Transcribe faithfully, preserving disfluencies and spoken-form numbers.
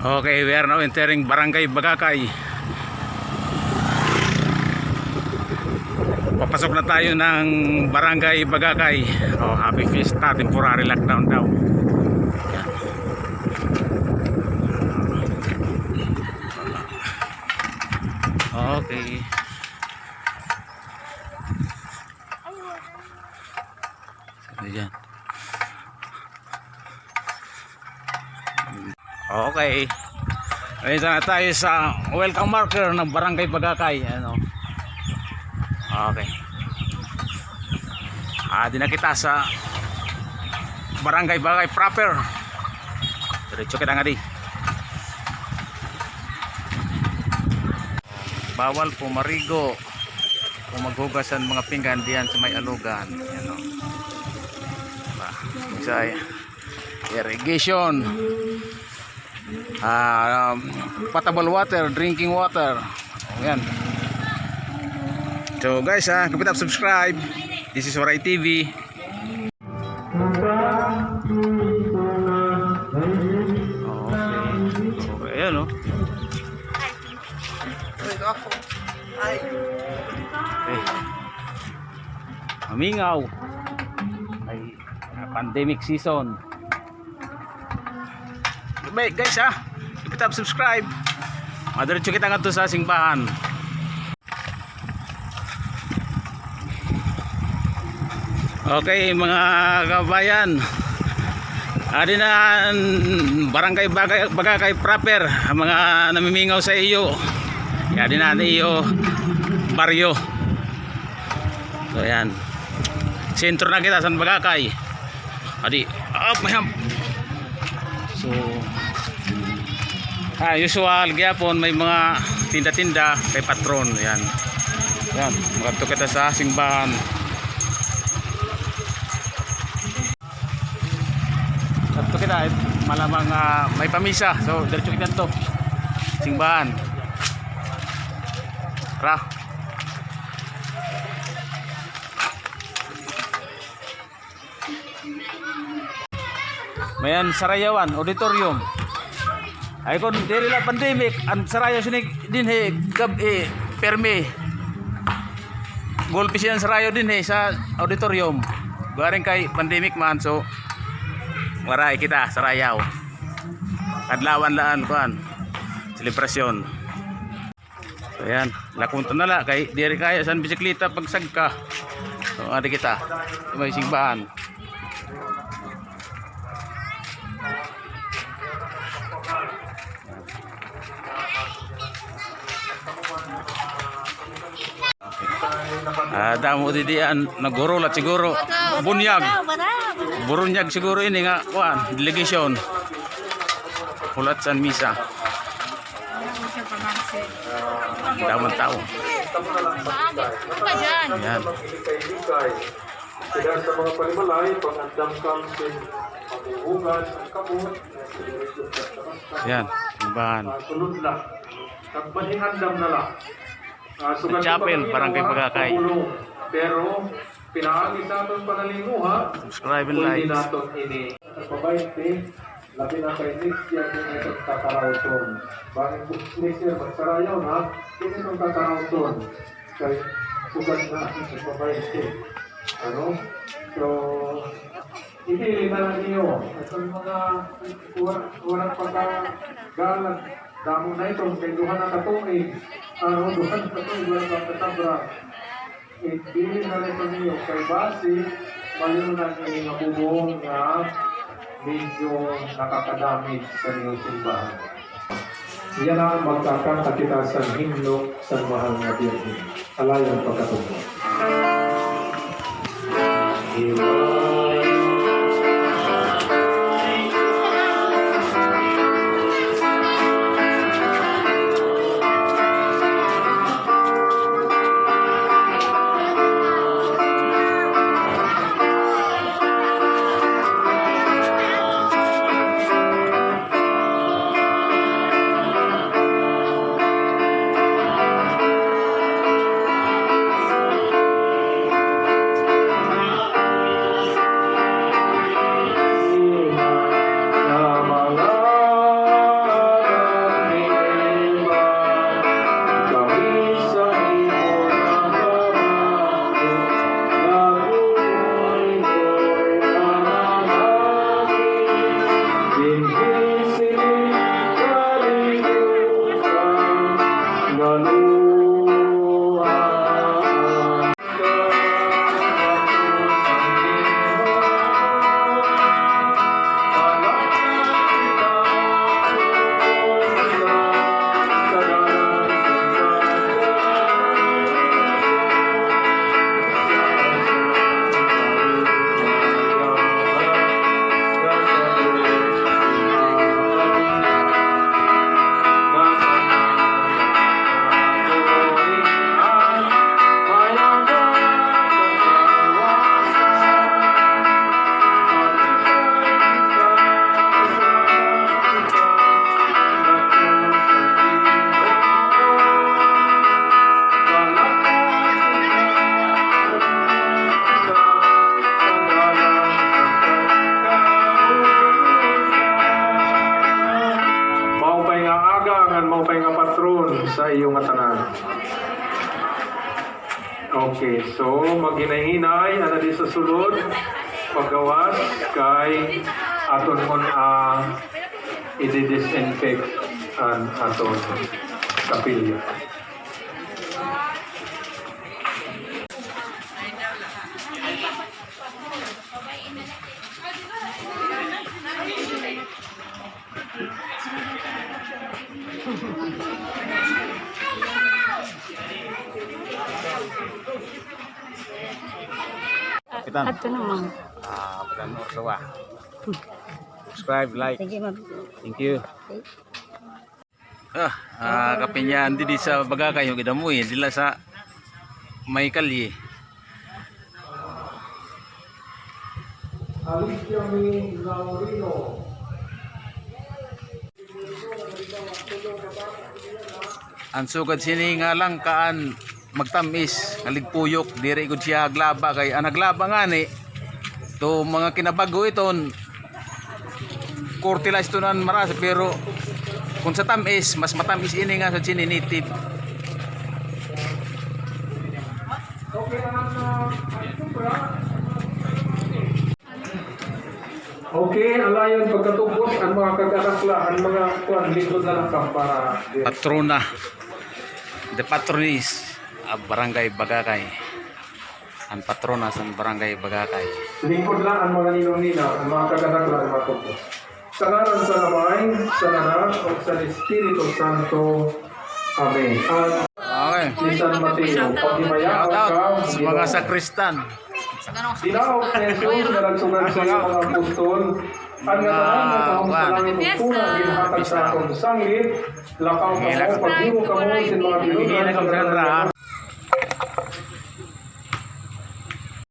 Okay, we are now entering Barangay Bagacay. Papasok na tayo ng Barangay Bagacay. Oh, happy fiesta, temporary lockdown daw. Okay. Ayan. Okay. Ngayon na tayo sa welcome marker ng Barangay Bagacay. Ano? Okay. Ah, di na kita sa Barangay Bagacay proper. Diretso kita nga di. Bawal po marigo o maghugas an mga pinggan diyan sa may alugan. Yan, o. Diba? Sa irrigation. Ah, um, potable water, drinking water. Yan. So, guys, ha, keep it up, subscribe. This is Waray T V. Okay. Okay, ayan, o. Ay, ako. Ay. Okay. Mamingaw. Ay, ah, pandemic season. Bye, guys, ha. Keep it up, subscribe. Madiretso kita ngadto sa simbahan. Okay, mga kabayan, adi na an Barangay Bagay-, Bagacay proper, an mga namimingaw sa iyo. Adi na an iyo baryo. So, yan. Sentro na kita sa Bagacay. Adi, up, mayhap. So, ah, usual gihapon may mga tinda-tinda kay patron, yan. Yan, makadto kita sa simbahan. Kadto kita, eh, malamang, ah, may pamisa. So, diretso kita to. Simbahan. Tara. May an sarayawan, auditorium. Ay, kon diri la pandemic, an sarayaw sini dinhi gab-i, pirmi. Gulpi sini an sarayaw dinhi sa auditorium. Garing kay pandemic man, so waray kita sarayaw. Kadlawan la an kuan, selebrasyon. So, ayan, lakunta na la kay diri kaya san bisikleta pagsagka. So, adi kita. May simbahan. Ah, damo didi an naghurulat siguro. Bunyag. Burunyag siguro ini nga kuan, delegation. Hulat san misa. Damo tao. Yan. Sila sa mga panimalay, pag-andam kam sin paghuhugas, an kamot, yan, simbahan. Ah, sulod la. Nagpaniandam na la. Ah, sugad chapel, Barangay Bagacay. Pero pinaagi sa aton panalinguha, subscribe and like. Pwede naton ini. Nagpabaynte, labi na kay next year, kay iton kakarawton. Bangin next year, magsarayaw na, kay iton kakarawton. Kay sugad na, nagpabaynte. Ano? So, ipili na la niyo. Iton mga wala, wala pagkagalag. Damo na iton, kay duha na ka tuig. Ano, duha na ka tuig, wala pa katabra. Ipili na la iton niyo. Kay basi, mayo na ini nga bubong nga medyo nakakadamage sa niyo simbahan. Yana, magkakanta kita sa himno sa mahal nga Birhen. Alayon pagkatubod. Maaga ngan maupay nga patron sa iyo ngatanan. Okay, so maghinay-hinay, ano di sa sulod, paggawas kay aton on a i-disinfect an aton kapilya. Kapitan. Adto na, ma'am. Ah, Kapitan Ursula. Subscribe, like. Sige, ma'am. Thank you. Ah, ah, kapinyahan didi sa Bagakay, yung gidamo eh, dila sa may kalye. Alicia May Laurino. An sugad sini nga langka an magtam-is, nga ligpuyok, diri gud siya haglaba kay an haglaba ngani, to mga kinabag-o iton, korte la isto nan marasa, pero kung sa tam-is, mas matam-is ini nga sa sini native. Okay, alayon pagkatubos, an mga kag-anak la, an mga kuan, lingkod la lang ka para Patrona, the patroness of Barangay Bagakay. An patrona sa Barangay Bagakay. Lingkod la an mga ninong-nina, an mga kag-anak la, an mga tubos. Sa ngaran sa Amay, sa Anak, ug sa Espiritu Santo. Amen. An Okay. ni San Mateo, paghimayaon Shout out ka, sa mga Ginoo. Sakristan. Dinaog ni Jesus nga nagsugat sa iyang mga apostol, an ngatanan nga kahumsalangan ug puna ginhatag sa akon sanglit, lakaw kamo, paghimo kamo sin mga binunan sa ngatanan nga